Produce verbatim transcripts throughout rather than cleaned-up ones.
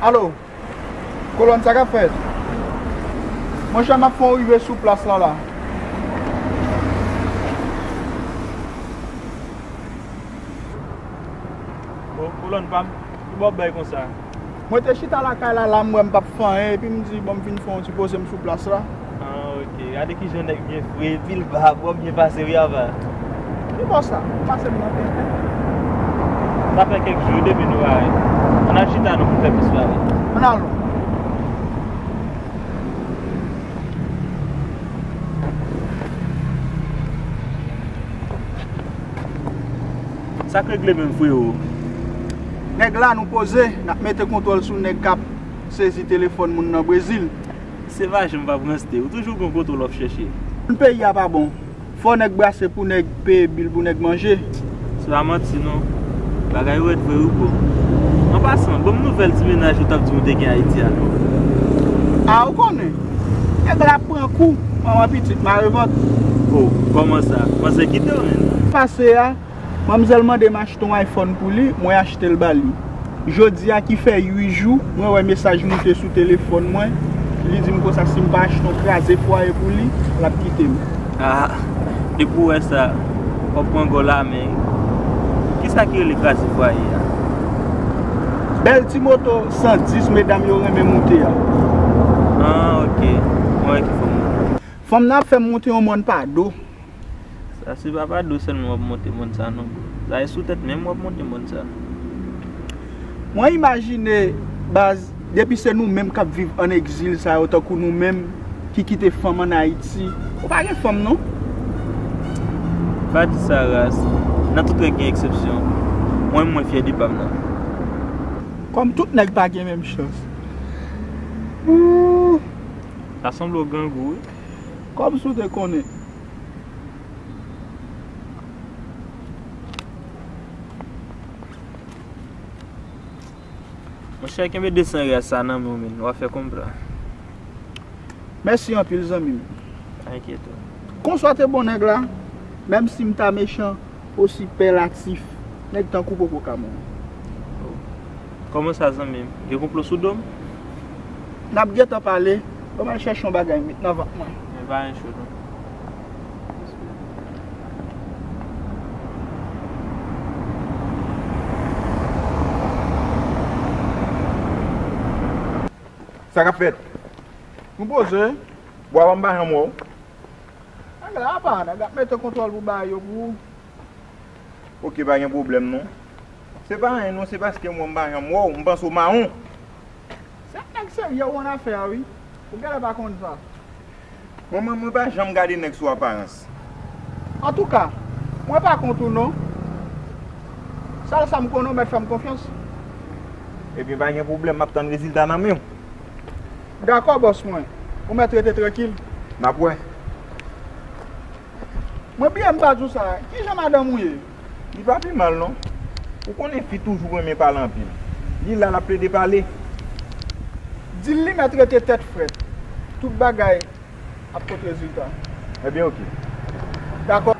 Alo, Kolòn, sa k ap fèt? Monchè, m ap fè yon rive sou plas la, la. O, Kolòn pa m, ki bò w bay konsa? Mwen te chita lakay la, la m wè m p ap fè anyen, epi m di, bon, m vin fè yon ti poze m sou plas la. Ah, ok. Gade kijan nèg byen fre, epi l ba, bò byen pase, wi, apa. Ki bò sa? Ou pase m nan tenten. Sa fè kèk jou depi nou pa wè. Ann al chita non pou fè plis pale. Ann al non. Sa k regle menm, frewo? Nèg la nou poze, n ap mete kontwòl sou nèg k ap sezi telefòn moun nan Brezil. Se pa janm p ap ranste, ou toujou gen kontwòl w ap chèche. Moun peyi a pa bon. Fò nèg brase pou nèg peye bil pou nèg manje. Se pa manti non. Bagay yo rèd vre wi bro. An pasan, ban m nouvèl ti mennaj ou t ap di m ou te gen Ayiti a non. A, ou konnen. Nèg la pran kou, manman pitit mare vant. O, kòman sa? Manzè kite w menm? Pase a, manmzèl mande m achte yon iPhone pou li, mwen achte l ba li. Jodi a ki fè uit jou, mwen wè mesaj moute sou telefòn mwen, li di m konsa si m pa achte yon kraze fwaye pou li, l ap kite m. Ah, depi w wè sa, w ap pran gòl a men. Kisa ki rele kraze fwaye a? Bèl ti moto san dis medam yo renmen moute a. Ah, ok. Mwen wè ki fanm. Fanm nan ap fè m monte yon mòn pa do. Sa se pa pa do sèlman w ap monte mòn sa non, bro. Sa e sou tèt menm w ap monte mòn sa. Mwen imajine, baz, depi se nou menm k ap viv ann egzil sa yo, tankou nou menm ki kite fanm ann Ayiti, ou pa gen fanm non. Pa di sa ras. Nan tout règ gen eksepsyon. Mwen, mwen fyè de pa m nan. Kòm tout nèg pa gen menm chans. Ooh. Sa sanble w grangou wi. Kòmsi w te konnen. Monchè, kenbe de san riyal sa nan men w, men w ap fè konpra. Mèsi anpil, zanmi m. Pa enkyete w. Konswa te bon nèg la, menm si m ta mechan, osipèlatif, nèg tankou w poko ka mouri. Kòman sa, zanmi m? Gen konplo sou do m? N ap gentan pale. Ban m al chèche yon bagay m met nan vant mwen. Men pa anyen cho non. Sa k ap fèt? Nou poze. Bwa pa m pa janm wè w. Nèg la apa, nèg ap mete kontwòl pou bagay yo pou ou. Ok, pa gen pwoblèm non. Se pa anyen non, se paske mwen m pa janm wè w, m panse w mawon. Se nèg serye ou ann afè a wi. Ou genlè pa konn sa. Mwen, mwen, mwen pa janm gade nèg sou aparans. Antouka, mwen pa kont ou non. Sèl sa m konnen, ou mèt fè m konfyans. Ebyen, pa gen pwoblèm, m ap tann rezilta nan men w. Dakò, bòs mwen. Ou mèt rete trankil. N ap wè. Mwen bliye m pa di w sa. Kijan madanm ou ye? Li pa pi mal non. Ou konnen fi toujou renmen pale anpil. Li la, l ap plede pale. Di l li mèt rete tèt frèt. Tout bagay ap pote rezilta. Ebyen, ok. Dakò.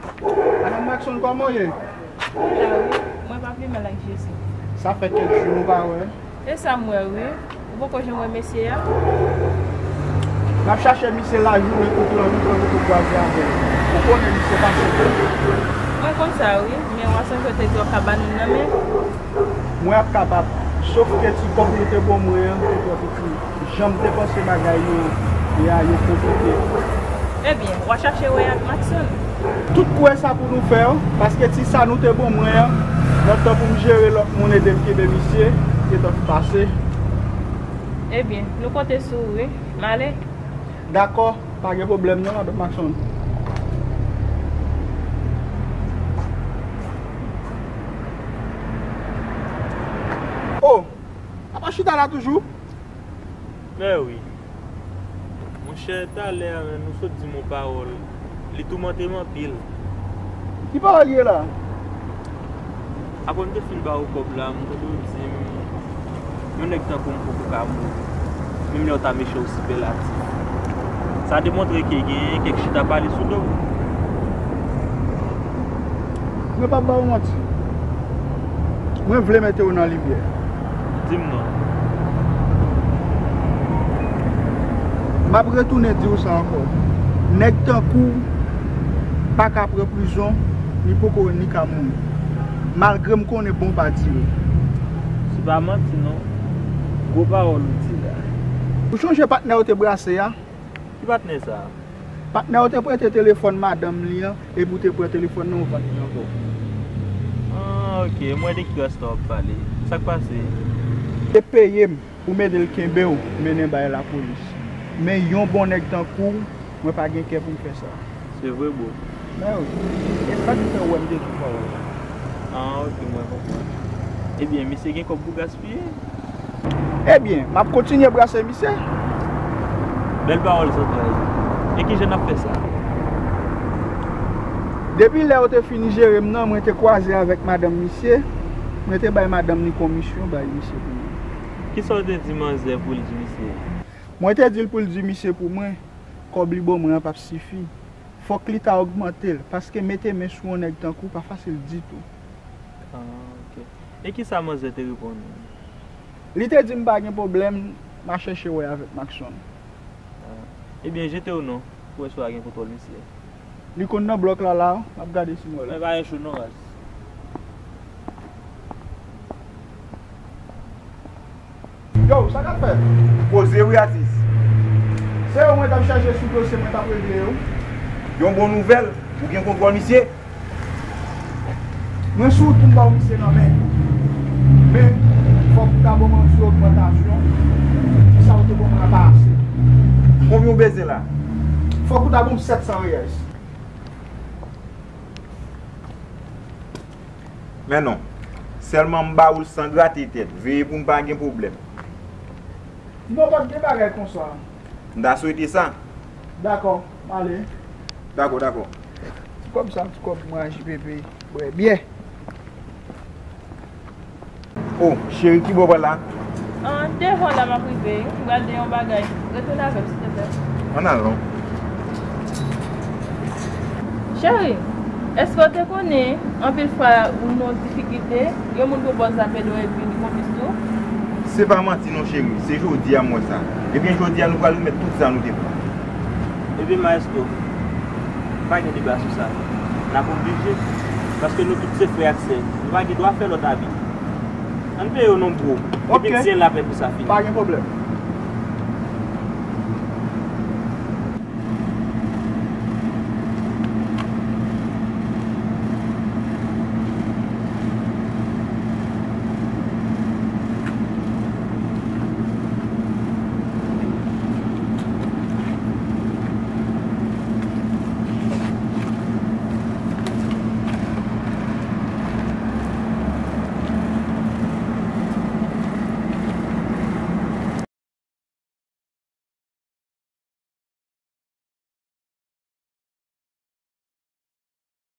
Madanm Maxon, kòman w ye? Mwen la wi, mwen pa pi mal ak Jezi. Sa fè kèk jou nou pa wè. E sa m wè wi. Ou poko janm wè mesye a? N ap chache misye lajounen, tout lannwit, nou poko kwaze avè l. Ou konnen misye pa senp. Mwen konn sa wi, men w a sonje w te di w ap ka ba nou l nan men. Mwen ap kapab, sof ke ti kòb nou te ban mwen an te twò piti. Jan m te panse bagay yo ye a, yo konplike. Ebyen, w a chache wè ak Maxon. Tout kwè sa pou nou fè, paske ti sa nou te ban mwen an, nan tan pou m jere lòt moun ede m kenbe misye, gentan pase. Ebyen, nou konte sou ou wi. M ale. Dakò, pa gen pwoblèm non, madanm Maxon. Oh, apa chita la toujou? Mè wi. Monchè, talè a menm, nou sot di m yon pawòl. Li toumante m anpil. Ki pawòl ye la? Apre m te fin ba ou kòb la, m tande w di m, yon nèg tankou m poko ka mouri. Menm lè w ta mechan ou sipèlatif. Sa demontre ke genyen kèk chita pale sou do m. Mwen p ap ba ou manti. Mwen vle mete w nan limyè. Di m non. M ap retounen di w sa ankò. Nèg tankou w pa ka pran prizon, li poko ni ka mouri. Malgre m konnen bon pa dire. Se pa manti non. Gwo pawòl ou di la. Ou chonje patnè w te brase a? Ki patnè sa? Patnè w te prete telefòn madanm li an, epi w te pran telefòn nan w vann li ankò. Ah, ok. Mwen de ki rasta w ap pale. Sa k pase? Te peye m pou m ede l kenbe w, mennen bay lapolis. Men yon bon nèg tankou w, mwen pa gen kè pou m fè sa. Se vre, bro. Men wi. E sa ki fè w wè m te di w pawòl la. Ah, ok, mwen konprann. Ebyen, misye gen kòb pou gaspiye? Ebyen, m ap kontinye brase misye. Bèl pawòl, zantray. E kijan n ap fè sa? Depi lè yo te fini jere m nan, mwen te kwaze avèk madanm misye. Mwen te bay madanm ni komisyon, bay misye pou mwen. Kisa w te di manzè pou l di misye? Mwen te di l pou l di misye pou mwen, kòb li ban mwen an p ap sifi. Fòk li ta ogmante l, paske mete men sou yon nèg tankou w pa fasil ditou. Ah, ok. E kisa manzè te reponn ou? Li te di m pa gen pwoblèm, m a chèche wè avèk Maxon. Ah. Ebyen, jete w non, pou wè si w a gen kontwòl misye. Li konn nan blòk la la, m ap gade si m wè l. Men pa gen cho non, raz. Yo, sa k ap fèt? Poze wi, atis. Se yo mwen t ap chèche sou dosye mwen t ap regle yo. Yon bon nouvèl, ou gen kontwòl misye? Mwen sou wout pou m ba w misye nan men. Men, fòk ou ta ban mwen yon ti ogmantasyon. Ti sa w te ban mwen an pa ase. Konbyen w bezwen la? Fòk ou ta ban m sèt san reyès. Men non. Sèlman m ba ou l san grate tèt. Veye pou m pa gen pwoblèm. Non, pa t gen bagay konsa. M ta swete sa. Dakò, m ale. Dakò, dakò. Ti kòb sa, ti kòb mwen aji bebe. Bwè byè. Oh, cheri, ki bò w pral la? Ah, devan la m ap rive wi. M gade yon bagay. Retounen avè m, silteplè. Ann al non. Cheri, èske w te konnen anpil fwa ou nan difikilte, yon moun pwopòze apede w epi li konplis tou? Se pa manti non, cheri. Se jodi a m wè sa. Ebyen, jodi a nou pral remèt tout sa nou te pran. Ebyen, maestro, pa gen deba sou sa. N ap oblije. Paske nou tout se frè ak sè. Nou pa gen dwa fè lòt abi. Ann peye yo non, bro. Ok. Epi n siyen lapè pou sa fini. Pa gen pwoblèm.